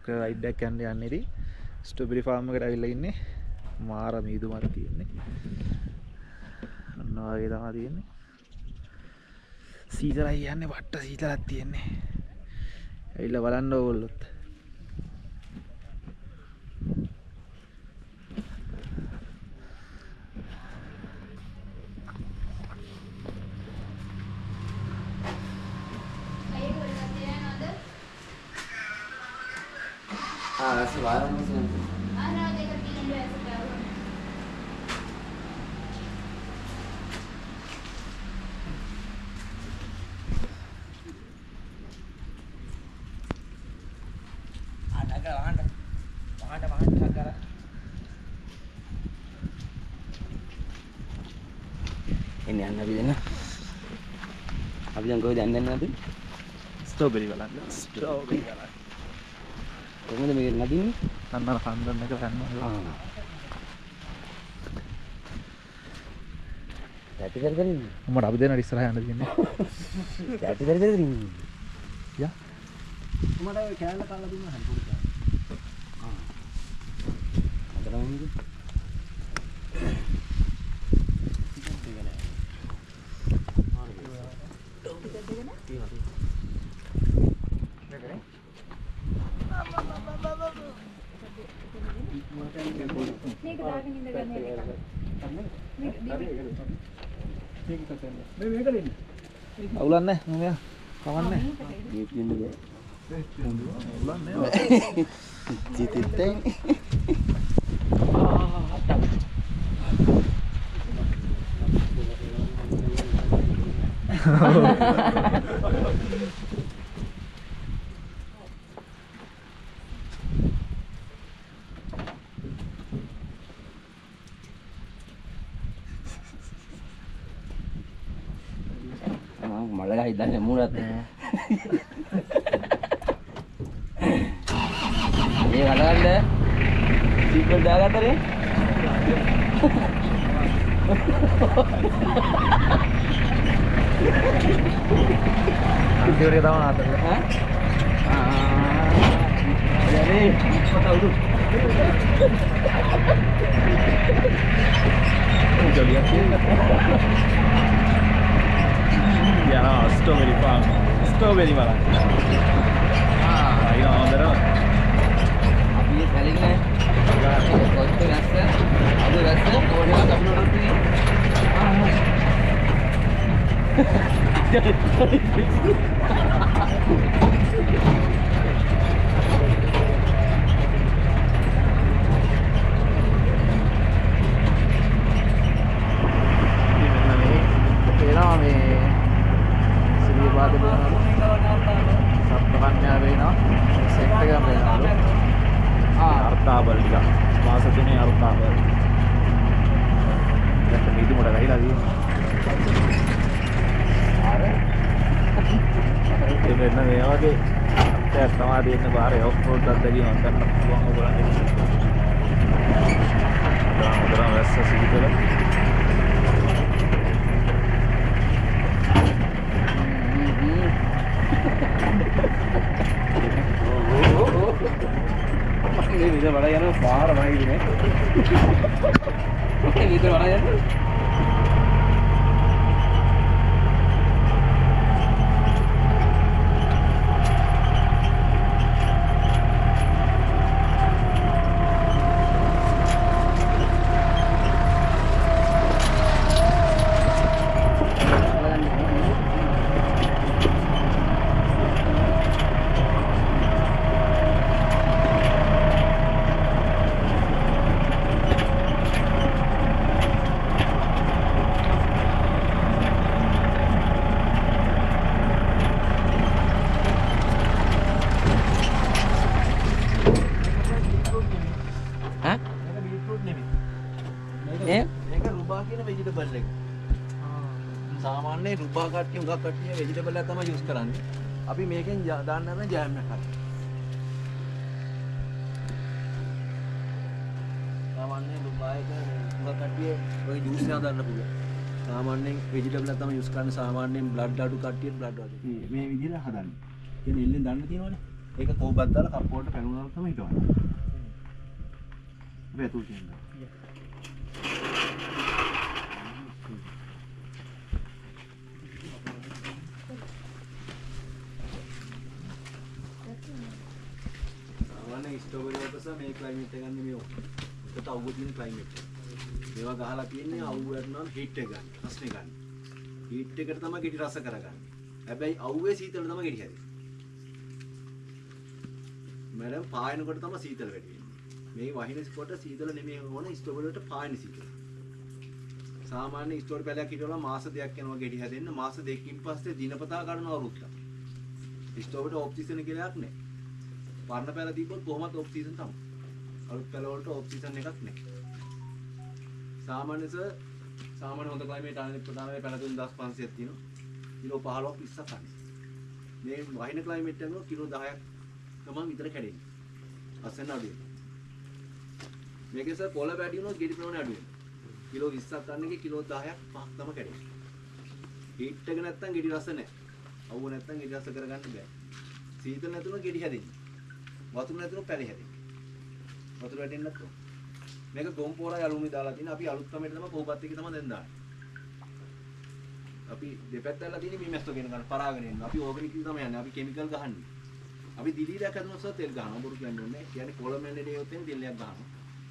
Ride එකක් යන්න යන්නේ ඉතින් ස්ට්‍රෝබෙරි ෆාම් එකට ඇවිල්ලා ඉන්නේ. මාර මීදුමක් තියෙන්නේ. ඔන්න ඔය වගේ තමයි තියෙන්නේ. සීතලයි යන්නේ, වට්ට සීතලක් තියෙන්නේ. ඇවිල්ලා බලන්න ඕගොල්ලොත්. එන්න යන්න අපි දෙන්න. අපි දැන් කොහෙද යන්නේ නැද්ද? ස්ට්‍රෝබෙරි බලන්න. ස්ට්‍රෝබෙරි බලන්න. කොහොමද මේක නදින්නේ? අන්න අර කන්දන් එක යනවා. ඇටි කර කර ඉන්නේ. මට අපි දෙන්න ඉස්සරහ යන්න තියෙන්නේ. ඇටි කර කර ඉන්නේ. යා. මට ඔය කෑල්ල කල්ලා දුන්නා හරි පොඩි කාලේ. ආ. අදලම ඉන්නේ. මේක දාගෙන ඉඳ ගන්න එක. මේක මේ මේක දෙන්න. අවුලක් නැහැ මම යා. කවන්නේ නැහැ. ගේට් දෙන්න බෑ. අවුලක් නැහැ. ජීතිත්තේ. මල ගහයි දන්නේ මූණත් එක්ක. මේ කඩගන්න සීට් බෙල්ට් දාගත්තනේ. අන්තිමට තමයි ආතල්. ඈ? ආ. අනේ පොත උඩු. ජොලියක් තියෙනවා. යනවා ස්ට්‍රෝබෙරි ෆාම්. ස්ට්‍රෝබෙරි බලන්න. ආ. අයියෝ හොඳටම. අපි ඒ සැලකිල්ල කොච්චර වැස්ස අද වැස්ස ඕනේ එකක් අපිට උඩට ඉතින් මෙන්න මේ පේනවා මේ සිරිපාද පේනවලු. සප්තකන්‍යා පේනවා. සෙට් එකම පේනවලු. ආ අර්ථාබල් ටික. මාස තුනේ අර්ථාබල්. දැන් මීදුමට වැහිලා තියෙන්නේ. අර ඉතින් මෙන්න මේ වගේ අත්යක් තමයි තියෙන්නේ පාරේ ඔෆ් රෝඩ් අත්දැකීමක් ගන්න පුළුවන් ඔයගොල්ලන්ට. හොඳටම වැස්ස සීතල. මේ විතර වඩා යනවා පාර වහින්නේ. මේ විතර වඩා යනවා. ඈ? මේක බීට්‍රූට් නෙමෙයි. නේ? මේක රුබා කියන වෙජිටබල් එක. සාමාන්‍යයෙන් රුබා කට්ටිය හුඟක් කට්ටිය වෙජිටබල් එක තමයි යූස් කරන්නේ. අපි මේකෙන් දාන්න හදන ජෑම් එකක් හරි. සාමාන්‍යයෙන් රුබා එක හුඟක් කට්ටිය ඔය ජූස් එක හදන්න පුළුවන්. සාමාන්‍යයෙන් වෙජිටබල් එක තමයි යූස් කරන්නේ. සාමාන්‍යයෙන් බ්ලඩ් අඩු කට්ටියට බ්ලඩ් අඩු. මේ විදිහට හදන්නේ. කියන්නේ එල්ලෙන් දන්න තියෙනවනේ. ඒක කෝබක් දාලා කප් වලට පැනුනම තමයි හිටවන්නේ. අපි ඇතුළට යන්න. සාමාන්‍ය ස්ට්‍රෝබෙරි වලට සහ මේ ක්ලයිමේට් එක ගන්න මේ ඔක්කොම. ඒකට අවුව තියෙන ක්ලයිමේට් එක. මේවා ගහලා තියෙන්නේ අවුව වැටුනම හීට් එක ගන්න, රස්නේ ගන්න. හීට් එකට තමයි ගෙඩි රස කරගන්නේ. හැබැයි අවුවේ සීතල තමයි ගෙඩි හැදෙන්නේ. මැඩම් පායනකොට තමයි සීතල වැඩි වෙන්නේ. මේ වහින කොට සීතල නෙමෙයි ඕන ස්ට්‍රෝබෙරි වලට පායන සීතල. සාමාන්‍ය ස්ට්‍රෝබෙරි පැලයක් හිටවලා මාස දෙකක් යනවා ගෙඩි හැදෙන්න. මාස දෙකකින් පස්සේ දිනපතා කඩන අවුරුද්දක්. ස්ට්‍රෝබෙරි ඔෆ් සීසන් කියලා එකක් නෑ. පරණ පැල දීපොත් කොහොමත් ඔෆ් සීසන් තමයි. අලුත් පැල වලට ඔෆ් සීසන් එකක් නෑ. සාමාන්‍ය සර් සාමාන්‍ය හොඳ ක්ලයිමේට් අනිත් ප්‍රධාන පැල 3500ක් තියෙනවා. කිලෝ 15ක් 20ක් කන්නේ. මේ වහින ක්ලයිමේට් එකම කිලෝ 10ක් තමන් විතර කැඩෙන්නේ. අසන්න අඩු වෙනවා. මේකේ සර් කොළ වැඩි වුණොත් ගෙඩි ප්‍රමාණය අඩු වෙනවා. කිලෝ 20ක් ගන්න එකේ කිලෝ 10ක් 5ක් තමයි කැඩෙන්නේ. හීට් එක නැත්තම් ගෙඩි රස නැහැ. අවුව නැත්තම් ගෙඩි රස කරගන්න බෑ. සීතල නැතුණොත් ගෙඩි හැදෙන්නේ. වතුර නැතුණොත් පැලේ හැදෙන්නේ. වතුර වැටෙන්නත් ඕන. මේක ගොම්පෝරයි අලුමි දාලා තියෙන. අපි අලුත් ක්‍රමයට තමයි කෝපත් එක තමයි දැන් දාන්නේ. අපි දෙපැත්ත ඇරලා තියෙන්නේ මේ මැස්සෝ ගෙන ගන්න පරාගෙන එන්න. අපි ඕගනික් තමයි යන්නේ. අපි කෙමිකල් ගහන්නේ. අපි දිලීරයක් හදනකොට සර් තෙල් ගහනවා. බොරු කියන්න ඕනේ නෑ. කියන්නේ කොළ මැල්ලේ ඒවත් එන්නේ තෙල්යක් ගහනවා.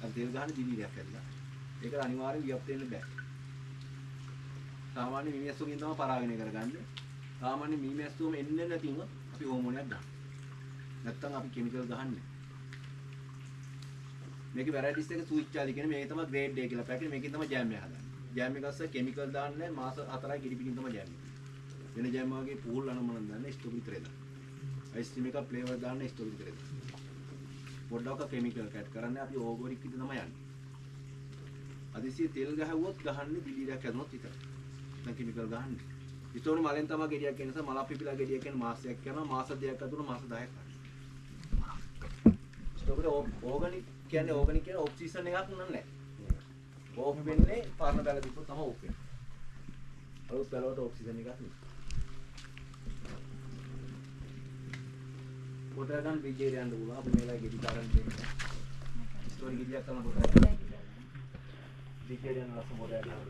අපි තෙල් ගහන්නේ දිලීරයක් හැදලා. ඒකට අනිවාර්යෙන් වියප්ත වෙන්න බෑ. සාමාන්‍ය මීමැස්සෝකින් තමයි පරාගණය කරගන්නේ. සාමාන්‍ය මීමැස්සෝම එන්නේ නැති වුණොත් අපි හෝමෝනයක් ගන්නවා. නැත්තම් අපි කෙමිකල් ගහන්නේ. මේකේ වැරයිටිස් එක ස්විච් ආදී කියන්නේ මේක තමයි ග්‍රේඩ් A කියලා පැකට්. මේකෙන් තමයි ජෑම් එක හදන්නේ. ජෑම් එක අස්සේ කෙමිකල් දාන්නේ නැහැ. මාස 4යි කිරි පිටින් තමයි ජෑම් එක. වෙන ජෑම් වගේ පුහුල් අනමනන් දාන්නේ ස්ට්‍රෝබෙරි විතරයි දාන්නේ. අයිස්ක්‍රීම් එක ෆ්ලේවර් දාන්න ස්ට්‍රෝබෙරි විතරයි දාන්නේ. පොඩ්ඩක් කෙමිකල් කැට් කරන්නේ අපි ඕගනික් විතර තමයි යන්නේ. අදිසිය තෙල් ගහුවොත් ගහන්නේ දිලීරයක් හැදුනොත් විතරයි. දැන් කෙමිකල් ගහන්නේ. ඉතෝනේ මලෙන් තමයි ගෙඩියක් එන නිසා මල පිපිලා ගෙඩියක් එන මාසයක් යනවා. මාස දෙකක් අතුරු මාස 10ක් යනවා. ස්ට්‍රෝබෙරි ඕගනික් කියන්නේ ඕගනික් කියන්නේ ඔෆ් සීසන් එකක් නන් නෑ. ඔෆ් වෙන්නේ පරණ බැල තිබ්බොත් තමයි ඔෆ් වෙන්නේ. අලුත් බැල වලට ඔෆ් සීසන් එකක් නෑ. පොට ගන්න බ්‍රිජ් එකට යන්න පුළුවන්. අපි මේලා ගෙඩි කාරන් දෙන්න. ස්ටෝරි ගෙඩියක් තමයි පොට ගන්න. බ්‍රිජ් එකට යන රස පොට ගන්න.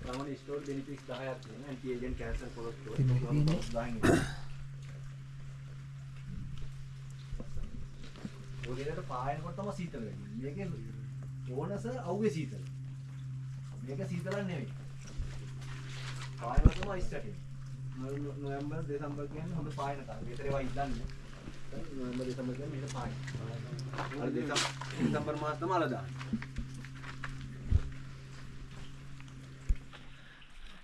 සාමාන්‍ය ස්ටෝරි බෙනිෆිට්ස් 10ක් තියෙනවා. Anti ageing cancer cholesterol 10. ඔය පායනකොට තමයි සීතල වෙන්නේ. මේකේ ඕන සර් අවුවේ සීතල. මේක සීතලක් නෙවෙයි. පායන තමයි අයිස් වැටෙන්නේ. නොවැම්බර් දෙසැම්බර් කියන්නේ හොඳ පායන කාලේ. විතර ඒවා ඉල්ලන්නේ. නොවැම්බර් දෙසැම්බර් කියන්නේ මෙහෙට පායන. අර දෙසැම්බර් මාස තමයි අල දාන්නේ.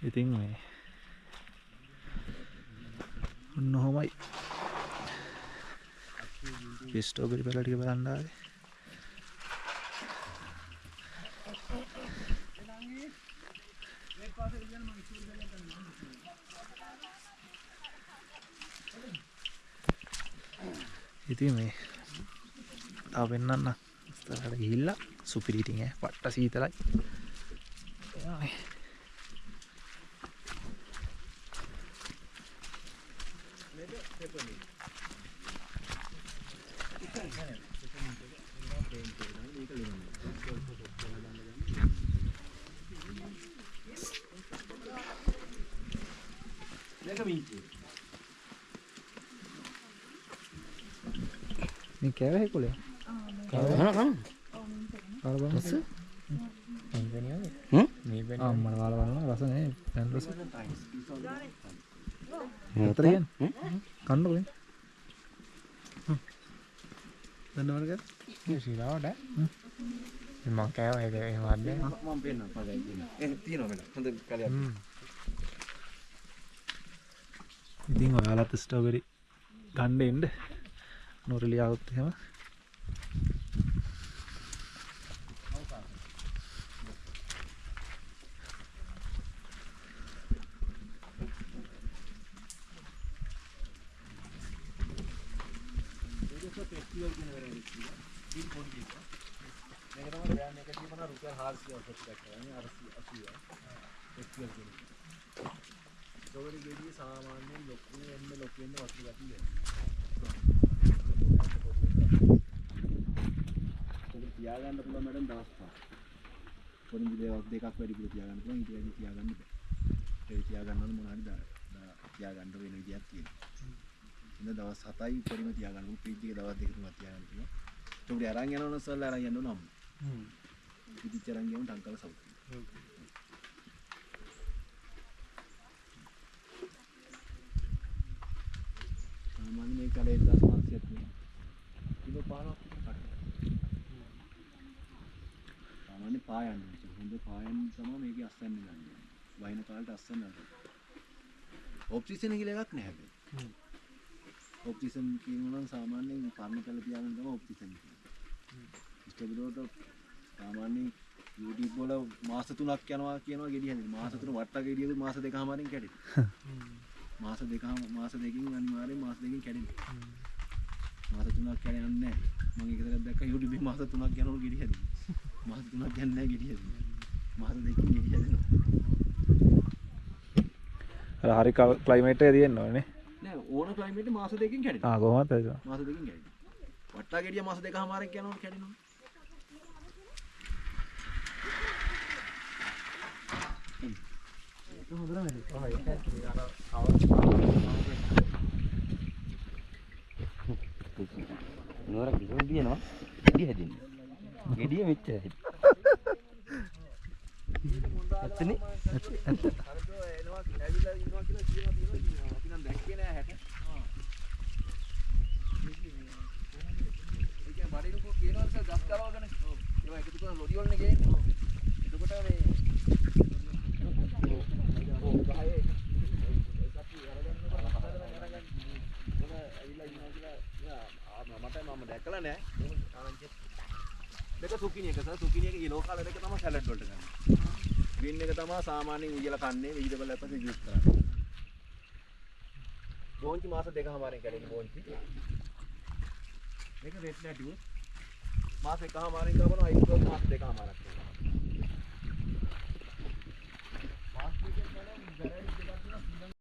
ඉතින් මේ ඔන්න ඔහොමයි ස්ට්‍රෝබෙරි පැල ටික බලන්න ආවේ. ඉතින් මේ තව පෙන්නන්න ඉස්සරහට ගිහිල්ලා සුපිරි ඉතින් ඈ පට්ට සීතලයි. මේක පෙපර්මින්ට්. මේක මින්ට්. මේ කෑවේ කොලේ? කෑවේ හා කාලා බලන්න. රස? මේ පැණි අම්මලා කාලා බලන්න රස නෑ. දැන් රස. අතර කියන්නේ. කන්නකො නේ. දන්නවද කියලා? මේ ශ්‍රී මං කෑවා ඒක එහෙම හරියන්නේ මම පෙන්නන්න පදයි තියෙනවා. ඒ තියෙනවා මෙන්න. හොඳ කලයක්. ඉතින් ඔයාලත් ස්ට්‍රෝබෙරි ගන්න එන්න නුරලිය આવුත් එහෙම. මේක ෆෙස්ටිවල් කියන වෙරයිටි එක. ඉතින් පොඩි එක. මේක තමයි ග්‍රෑම් 150 රුපියල් 400 ඔෆර් එකක් කරන්නේ 480. ෆෙස්ටිවල් කියන එක. ස්ට්‍රෝබෙරි ගෙඩිය සාමාන්‍යයෙන් ලොකු වෙන්න ලොකු වෙන්න වතුර ගතිය වෙනවා. ඒක තියාගන්න පුළුවන් මැඩම් දවස් පහක්. පොඩි දේවල් දෙකක් වැඩි පුර තියාගන්න පුළුවන්, ඊට වැඩි තියාගන්න බෑ. ඒක තියාගන්න ඕන මොන හරි තියාගන්න වෙන විදියක් තියෙනවා. ඉතින් දවස් 7යි උපරිම තියාගන්න පුළුවන්. ෆ්‍රිජ් එකේ දවස් දෙක තුනක් තියාගන්න පුළුවන්. ස්ට්‍රෝබෙරි අරන් යනවා නම් සල්ලා අරන් යන්න ඕන අම්මා. ඉතින් අරන් ගියම ටංකල සෞඛ්‍ය. සාමාන්‍ය මේ කඩේ 1500ක් තියෙනවා. කිලෝ 15ක් විතර කඩේ. සාමාන්‍ය පායන්න හොඳ පායන්න තමයි මේකේ අස්සන්න ගන්න. වහින කාලේට අස්සන්න අර. ඔෆ් සීසන් කියලා එකක් නෑ හැබැයි. ඔෆ් සීසන් කියනවා නම් සාමාන්‍යයෙන් පරණ කැල තියාගෙන තමයි ඔෆ් සීසන් කියන්නේ. ස්ට්‍රෝබෙරි වලට සාමාන්‍යයෙන් YouTube වල මාස 3ක් යනවා කියනවා ගෙඩි හැදෙන්න. මාස 3 වට්ටක ගෙඩියක මාස දෙකමාරෙන් කැඩෙනවා. මාස දෙකම මාස දෙකකින් අනිවාර්යෙන් මාස දෙකකින් කැඩෙනවා. මාස 3ක් කැඩෙන්නේ නැහැ. මම එක සැරයක් දැක්කා YouTube එකේ මාස 3ක් යනකොට ගෙඩි හැදෙනවා. මාස 3ක් යන්නේ නැහැ ගෙඩි හැදෙන්නේ. මාස දෙකකින් ගෙඩි හැදෙනවා. අර හරි ක්ලයිමේට් එක තියෙන්න ඕනේ නේ. නෑ ඕන ක්ලයිමේට් මාස දෙකකින් කැඩෙනවා. ආ කොහොමද හැදෙනවා? මාස දෙකකින් කැඩෙනවා. වට්ටා ගෙඩිය මාස දෙකමාරක් යනකොට කැඩෙනවා. ඒක හොඳටම ඇති. ඔව් ඒක ඇත්ත. අර නුවර කිලෝ දිනනවා ගෙඩිය හැදෙන්නේ. ගෙඩිය මෙච්චරයි. ඇත්තනේ? ඇත්ත. එනවා ඇවිල්ලා ඉන්නවා කියලා කියනවා තියෙනවා. අපි නම් දැක්කේ නෑ හැට. ඒ කියන්නේ බඩේනුකෝ කියනවා සර් ගස් කරවගෙන. ඔව්. ඒවා එකතු කරන ලොරි වලනේ ගේන්නේ. එතකොට මේ ඔව් ගහේ අපි අරගන්න අරගන්න. මොන ඇවිල්ලා ඉන්නවා කියලා මට මම දැකලා නෑ. දෙක සුකිනි එක සර් සුකිනි එක යෙලෝ කලර් එක තමයි සැලඩ් වලට ගන්න. ග්‍රීන් එක තමයි සාමාන්‍යයෙන් උයලා කන්නේ වෙජිටබල් එකක් පස්සේ ජූස් කරන්නේ. බෝංචි මාස දෙකමාරෙන් කැඩෙන්නේ බෝංචි. මේක රෙඩ් ලැටියුස්. මාස එකමාරෙන් කපනවා අයිස්බර්ග් මාස දෙකමාරක් වෙනවා.